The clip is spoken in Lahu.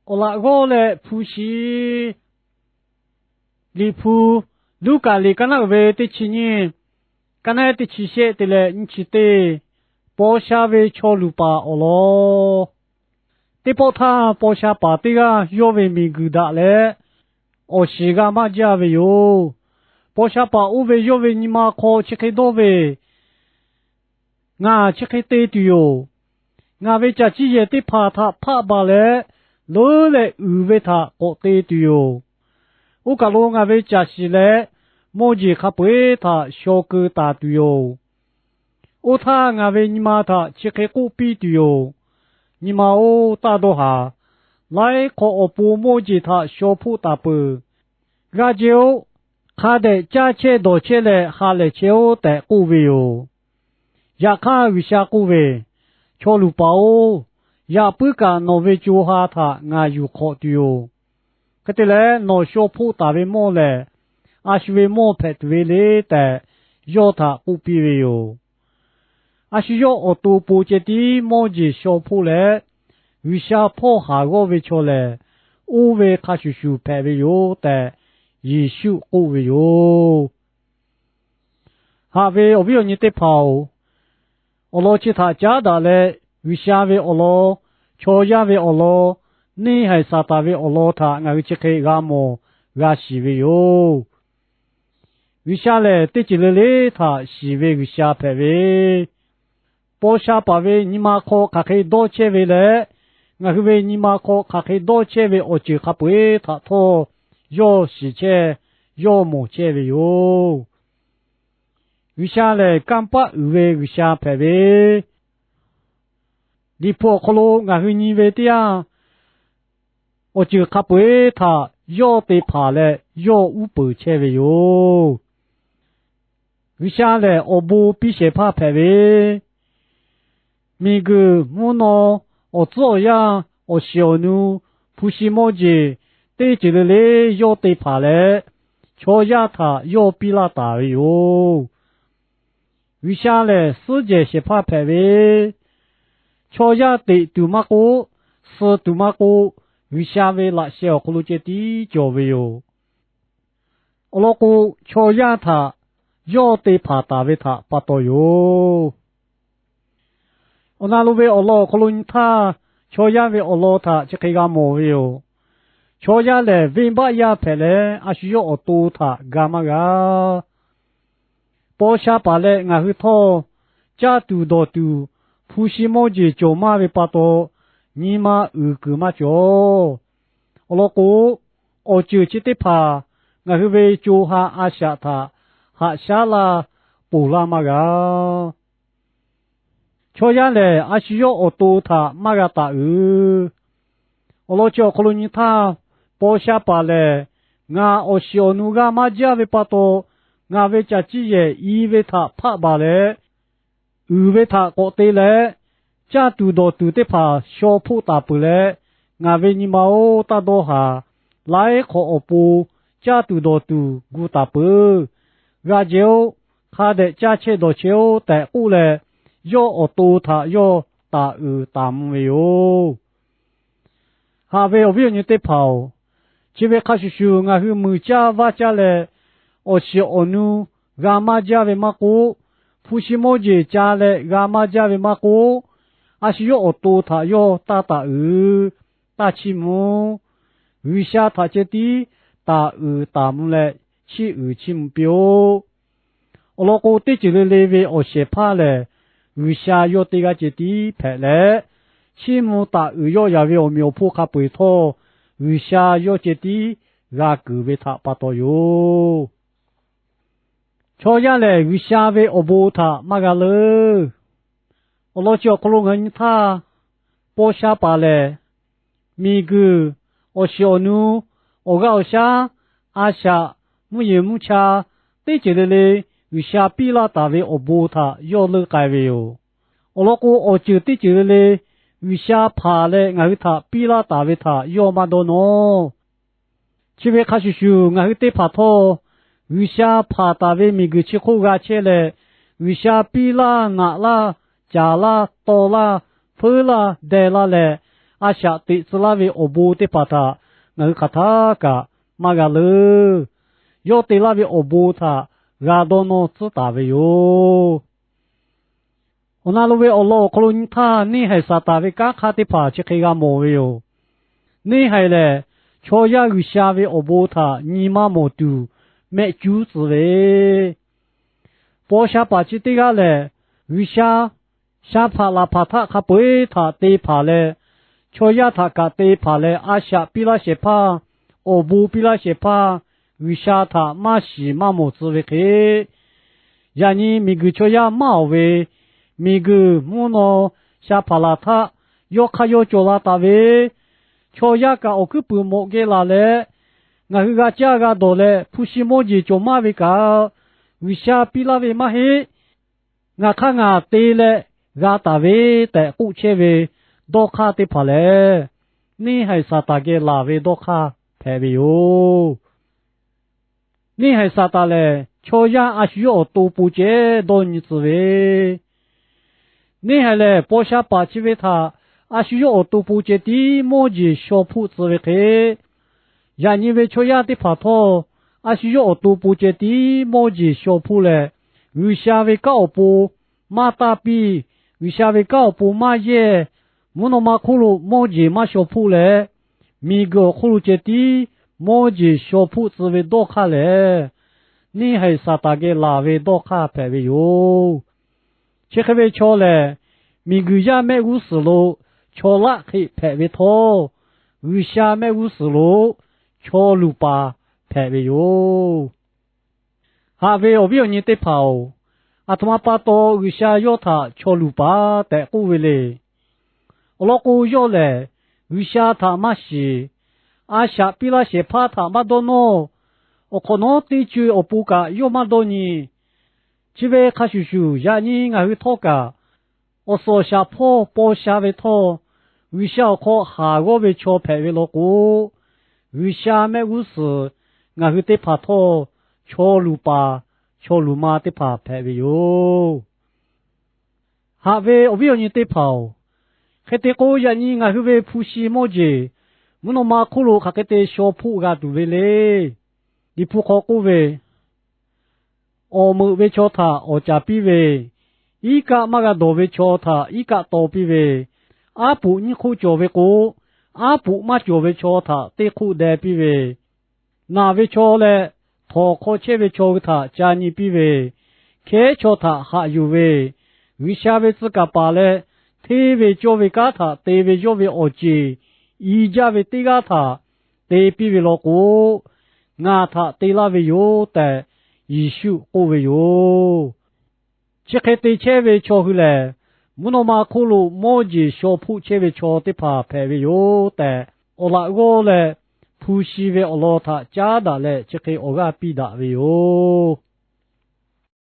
Awˬ laꞈ g'awˇ leh hpu shi. Liꞈ hpu, Luˉkaꞈ liꞈ kaˇ naˉ uiˍ ve teˇ chi nyiˇ, kaˇ naˉ teˇ chi shehˆ te leh nyiˇ chi teˇ, paw sha ve chaw luˬ paˍ awˬ lawn. Teˇ pawˆ htaˇ, paw sha paˍ teˇ g'aˇ yawˇ ve miˬguiˬ daꞈ leh, awˬ shiˍ g'a maˇ jaˇ ve yoˬ. Paw sha paˍ oˇ ve yawˇ ve nyi ma hk'aw chi hk'e dawˇ ve, Ngaˬ chi hk'e te tuˬ yoˬ. Ngaˬ ve caˬ ciˇ yehˬ teˇ hpaˍ htaꞈ hpaˆ baˬ leh, leuˉ leh uiˍ ve htaꞈ k'awꞈ te tuˬ yoˬ. Oˇ kaˬ lo ngaˬ ve caˬ shiˍ leh mawˇ jeˬ hk'a peu-eˬ htaꞈ shaw keu taˍ tuˬ yoˬ. Oˇ htaˇ, ngaˬ ve nyi ma htaꞈ chi hk'e k'oˆ piˇ tuˬ yoˬ. Nyi ma-oˬ, taˇ dawˇ haˍ. Laiˉ hk'awꞈ awˬ pon mawˇ jeˬ htaꞈ shaw hpoˆ taˍ peuˬ. G'a jehˬ-oˆ. Hk'a dehꞈ caˇ chehˇ dawˬ chehˇ leh ha lehˬ chehˇ-oˆ tehꞈ k'oˆ ve yoˬ. Yaꞈ hk'aˇ, G'uiˬsha k'oˆ ve, Chaw luˬ paˍ-oˬ, yaꞈ puiˉ kaꞈ nawˬ ve co ha htaꞈ ngaˬ yuˬ hk'awꞈ tuˬ yoˬ. Hk'e te leh, nawˬ shaw hpoˆ taˍ ve mawˇ lehˬ, a shu ve mawˇ hpehꞈ tuˬ ve le tehꞈ, yawˇ htaꞈ k'oˆ piˇ ve yoˬ. A shu yawˇ awˬ to po ceh tiˉ mawˇ jeˬ shaw hpoˆ leh, G'uiˬsha hpawˇ haˍ g'awˇ ve chaw lehˬ, oˇ ve hk'a shuˍ shuˍ hpehꞈ ve yoˬ tehꞈ, Yeˍsuˆ k'oˆ ve yoˬ. Haꞈ ve awˬ viˉ awˬ nyi teˇ hpaˍ-oˬ, awˬ lawn chi htaꞈ caˉ daꞈ leh, G'uiˬsha ve awˬ lawn, chaw yaˇ ve awˬ lawn, neˇhaiˬ Saˍtanˍ ve awˬ lawn htaꞈ ngaˬ hui chi hk'e g'a mawˬ g'a shiˍ ve yoˬ. G'uiˬsha lehˬ, teˇ ceuˬ le le htaꞈ shiˍ ve G'uiˬsha hpehꞈ ve, paw sha paˍ ve nyi ma hk'aw hk'aˬ hk'e dawˇ chehˇ ve leh, ngaˬ hui ve nyi ma hk'aw hk'aˬ hk'e dawˇ chehˇ ve awˬ ceuˬ hk'a peu-eˬ htaꞈ htawˇ yawˇ shiˍ chehˇ, yawˇ mawˬ chehˇ ve yoˬ. G'uiˬsha lehˬ, kanˇ paˆ uiˍ ve G'uiˬsha hpehꞈ ve, Liꞈ hpu awˬ hk'aw lo ngaˬ hui nyi ve teˇ yanˇ, awˬ ceuˬ hk'a peu-eˬ htaꞈ yawˇ te hpanˍ leh yawˇ uˉ peunˍ chehˇ ve yoˬ. G'uiˬsha lehˬ, awˬ bon piˇ shehˍ hpaˇ hpehꞈ ve, miˬguiˬ, mvuhˇ naw, awˬ tcuhˉ awˬ yanˇ, awˬ shiˍ awˬ nu, hpu shi mawˇ jeˬ, teˇ ceuˬ le le yawˇ te hpanˍ leh, chaw yaˇ htaꞈ yawˇ piˇ laˇ taˍ ve yoˬ. G'uiˬsha lehˬ, suhˉ jehˬ shehˍ hpaˇ hpehꞈ ve, chaw yaˇ teꞈ tuˬ maˇ k'oˆ, suh tuˬ maˇ k'oˆ, G'uiˬsha ve laꞈ sheh awˬ hk'aw lo ceh tiˉ cawˬ ve yoˬ. Awˬ lawn k'o, chaw yaˇ htaꞈ yawˇ te hpanˍ taˍ ve htaꞈ pa taw yoˬ. Awˬ na lo ve awˬ lawn awˬ hk'aw lo nyi htaˇ, chaw yaˇ ve awˬ lawn htaꞈ chi hk'e g'a mawˬ ve yoˬ. Chaw yaˇ lehˬ, venˇbaˆ yaˇ hpehꞈ leh, a shu yawˇ awˬ to htaꞈ ga maˇ g'a. Paw sha paˍ leh ngaˬ hui htawˇ, caˇ tuˬ dawˬ tuˬ, hpu shi mawˇ jeˬ cawˬ maˇ ve pa taw, nyi ma uiˍ kuiˬ maˇ cawˬ. Awˬ lawn k'o, awˬ ceuˬ chi teˇ hpaˍ ngaˬ hui ve co ha a shaꞈ htaꞈ haꞈ shaˉ laˇ, ponˬ laˇ maˇ g'a. Chaw yaˇ lehˬ, a shu yawˇ awˬ to htaꞈ maˇ g'a taˍ uiˍ. Awˬ lawn chi awˬ hk'aw lo nyi htaˇ, paw sha paˍ lehˬ, ngaˬ awˬ shiˍ awˬ nu g'a maˇ jaˇ ve pa taw, ngaˬ ve caˬ ciˇ yehˬ i ve htaꞈ hpaˆ baˬ leh, uiˍ ve htaꞈ k'awꞈ te leh, caˇ tuˬ dawˬ tuˬ teˇ hpaˍ shaw hpoˆ taˍ peuˬ leh, ngaˬ ve nyi ma-oˬ, taˇ dawˇ haˍ. Laiˉ hk'awꞈ awˬ pon caˇ tuˬ dawˬ tuˬ gu taˍ peuˬ. G'a jehˬ-oˆ. Hk'a dehꞈ caˇ chehˇ dawˬ chehˇ-oˆ tehꞈ k'oˆ leh, yawˇ awˬ to htaꞈ yawˇ taˍ uiˍ taˍ mvuh ve yoˬ. Haꞈ ve awˬ viˉ awˬ nyi teˇ hpaˍ-oˬ, chi ve hk'a shuˍ shuˍ ngaˬ hui muiˬ caˇ vaˇ caˇ leh, awˬ shiˍ awˬ nu g'a maˇ jaˇ ve maˇ k'oˆ, hpu shi mawˇ jeˬ ca leh g'a maˇ jaˇ ve maˇ k'oˆ, a shu yawˇ awˬ to htaꞈ yawˇ taˇ taˍ uiˍ, taˇ chiˇ mvuh. G'uiˬsha htaꞈ ceh tiˉ taˍ uiˍ taˍ mvuh leh, chiˇ uiˍ chiˇ mvuh piˇ-oˆ. Awˬ lawn k'o, teˇ ceuˬ le le ve awˬ shehˍ hpaˇ lehˬ, G'uiˬsha yawˇ teˇ g'aˇ ceh tiˉ hpehꞈ leh, chiˇ mvuh taˍ uiˍ yawˆ yaˍ ve awˬ meꞈ awˬ hponˇ hk'a peu-eˬ htawˇ, G'uiˬsha yawˇ ceh tiˉ g'a keunˍ ve htaꞈ pa taw yoˬ. Chaw yaˇ lehˬ, G'uiˬsha ve awˬ bon htaꞈ maˇ g'a leuˬ. Awˬ lawn chi awˬ hk'aw lo ngaˬ hui nyi htaˇ, paw sha paˍ lehˬ, miˬguiˬ, awˬ shiˍ awˬ nu, awˬ g'aˇ awˬ shaˉ, a shaꞈ, mvuhˇ yeˬ mvuhˇ cha, teˇ ceuˬ le le G'uiˬsha piˇ laˇ taˍ ve awˬ bon htaꞈ yawˇ leuˆ k'ai ve yoˬ. Awˬ lawn k'o, awˬ ceuˬ teˇ ceuˬ le le G'uiˬsha hpanˍ leh ngaˬ hui htaꞈ piˇ laˇ taˍ ve htaꞈ yawˇ maˇ dawˇ nawˇ. Chi ve hk'a shuˍ shuˍ, ngaˬ hui teˇ hpaˍ htawˇ G'uiˬsha hpanˍ taˍ ve miˬguiˬ chi hk'oˆ g'a chehˇ leh, G'uiˬsha piˇ laˇ, naꞈ laˇ, caˍ laˇ, taw laˇ, hpeuˉ laˇ, deh laˇ leh, a shaꞈ teꞈ tcuh laˇ ve awˬ bon teˇ hpaˍ htaꞈ ngaˬ hui hk'aˬ htaˇ kaꞈ maˇ g'a leuˉ. Yawˇ te laˇ ve awˬ bon htaꞈ g'a dawˇ nawˇ tcuhˉ taˍ ve yoˬ. Awˬ na lo ve awˬ lawn awˬ hk'aw lo nyi htaˇ, neˇhaiˬ Saˍtanˍ ve kanˉ hk'aˇ teˇ hpaˍ chi hk'e g'a mawˬ ve yoˬ. Neˇhaiˬ lehˬ, chaw yaˇ G'uiˬsha ve awˬ bon htaꞈ nyi maˇ mawˬ tuˬ mehˆ cuˉ tcuh ve, paw sha paˍ chi teˇ g'aˇ lehˬ, G'uiˬsha sha hpaꞈ laˬ hpaˍ htaˆ hk'a peu-eˬ htaꞈ te hpanˍ leh, chaw yaˇ htaꞈ kaꞈ te hpanˍ leh, a shaꞈ piˇ laˇ shehˍ hpaˇ, awˬ bon piˇ laˇ shehˍ hpaˇ, G'uiˬsha htaꞈ maˇ shiˍ maˇ mawˬ tcuh ve hk'e, yaꞈ nyi miˬguiˬ chaw yaˇ maˇ awˍ ve, miˬguiˬ mvuhˇ naw sha hpaˍ laˬ htaˆ yawˇ hk'aˇ yawˇ cawˬ la taˍ ve, chaw yaˇ kaꞈ awˬ hkuiˉ puiˍ mawꞈ geh laˬ leh, ngaˬ hui g'a caˇ g'a dawˬ leh hpu shi mawˇ jeˬ cawˬ maˇ ve kaꞈ, G'uiˬsha piˇ laˇ ve maˇ heˆ. Ngaˬ hk'aˇ ngaˬ te leh g'a taˍ ve tehꞈ k'oˆ chehˇ ve dawˇ hk'aˇ teˇ hpaˍ lehˬ, neˇhaiˬ Saˍtanˍ geh laˬ ve dawˇ hk'aˇ hpehꞈ ve yoˬ. Neˇhaiˬ Saˍtanˍ lehˬ, chaw yaˇ a shu yawˇ awˬ to po ceh dawˇ nyi tcuh ve, neˇhaiˬ lehˬ paw sha paˍ chi ve htaꞈ a shu yawˇ awˬ to po ceh tiˉ mawˇ jeˬ shaw hpoˆ tcuh ve hk'e, yaꞈ nyi ve chaw yaˇ teˇ hpaˍ htawˇ, a shu yawˇ awˬ to po ceh tiˉ mawˇ jeˬ shaw hpoˆ leh, G'uiˬsha ve kanˉ awˬ pon maˇ taˇ piˇ, G'uiˬsha ve kanˉ awˬ pon maˇ yehˇ, mvuhˇ naw ma hk'oˆ lo mawˇ jeˬ maˇ shaw hpoˆ leh, miˬguiˬ awˬ hk'oˆ lo ceh tiˉ mawˇ jeˬ shaw hpoˆ tcuh ve dawˇ hk'aˇ lehˬ, neˇhaiˬ Saˍtanˍ geh laˬ ve dawˇ hk'aˇ hpehꞈ ve yoˬ. Chi hk'e ve chaw lehˬ, miˬguiˬ yaˇ mehˆ g'uˇ suhˍ lo chaw laˆ hk'e hpehꞈ ve htawˇ, G'uiˬsha mehˆ g'uˇ suhˍ lo chaw luˬ paˍ hpehꞈ ve yoˬ. Haꞈ ve awˬ viˉ awˬ nyi teˇ hpaˍ-oˬ, aˬ htoꞈ ma pa taw G'uiˬsha yawˇ htaꞈ chaw luˬ paˍ tehꞈ k'oˆ ve le. Awˬ lawn k'o, yawˇ lehˬ G'uiˬsha htaꞈ maˇ shiˍ, a shaꞈ piˇ laˇ shehˍ hpaˇ htaꞈ maˇ dawˇ nawˇ, awˬ hk'awꞈ nawˉ teˇ co-e awˬ pon kaꞈ yawˇ maˇ dawˇ nyi. Chi ve hk'a shuˍ shuˍ, yaꞈ nyi ngaˬ hui htawˇ kaꞈ, awˬ suhˍ awˬ shaˍ hpawˇ paw sha ve htawˇ, G'uiˬsha awˬ hk'aw haˍ g'awˇ ve chaw hpehꞈ ve law k'o, G'uiˬsha mehˆ g'uˇ suhˍ ngaˬ hui teˇ hpaˍ htawˇ, chaw luˬ paˍ chaw luˬ ma teˇ hpaˍ hpehꞈ ve yoˬ. Haꞈ ve awˬ viˉ awˬ nyi teˇ hpaˍ-oˬ, hk'e te k'o, yaꞈ nyi ngaˬ hui ve hpu shi mawˇ jeˬ mvuhˇ naw ma hk'oˆ lo hk'aˬ hk'e te shaw hpoˆ g'a tuˬ ve le. Liꞈ hpu hk'aw k'oˆ ve, awˬ meuꞈ ve chaw htaꞈ awˍ caˍ piˇ ve, iˉ kaˆ maˇ g'a dawˬ ve chaw htaꞈ iˉ kaˆ taw piˇ ve, aˉ poꞈ nyiˇ hk'oˆ cawˬ ve k'o, aˉ poꞈ maˇ cawˬ ve chaw htaꞈ teˇ hk'oˆ deh piˇ ve, naˬ ve chaw leh htawnˍ hk'aw chehˇ ve chaw hui htaꞈ ca nyi piˇ ve, hkehˉ chaw htaꞈ haꞈ yuˬ ve, G'uiˬsha ve tcuh kaˍ paˍ leh hteˇ ve cawˇ ve kanˉ htaꞈ te ve yawˇ ve awˬ ceˬ i jaˇ ve teˇ g'aˇ htaꞈ te piˇ ve law k'o, ngaˬ htaꞈ te laˇ ve yoˬ tehꞈ Yeˍsuˆ k'oˆ ve yoˬ. Chi hk'e te chehˇ ve chaw hui lehˬ, mvuhˇ naw ma hk'oˆ lo mawˇ jeˬ shaw hpoˆ chehˇ ve chaw teˇ hpaˍ hpehꞈ ve yoˬ tehꞈ, awˬ laꞈ g'awˇ leh hpu shi ve awˬ lawn htaꞈ caˉ daꞈ leh chi hk'e awˬ g'aˇ piˇ daꞈ ve yoˬ.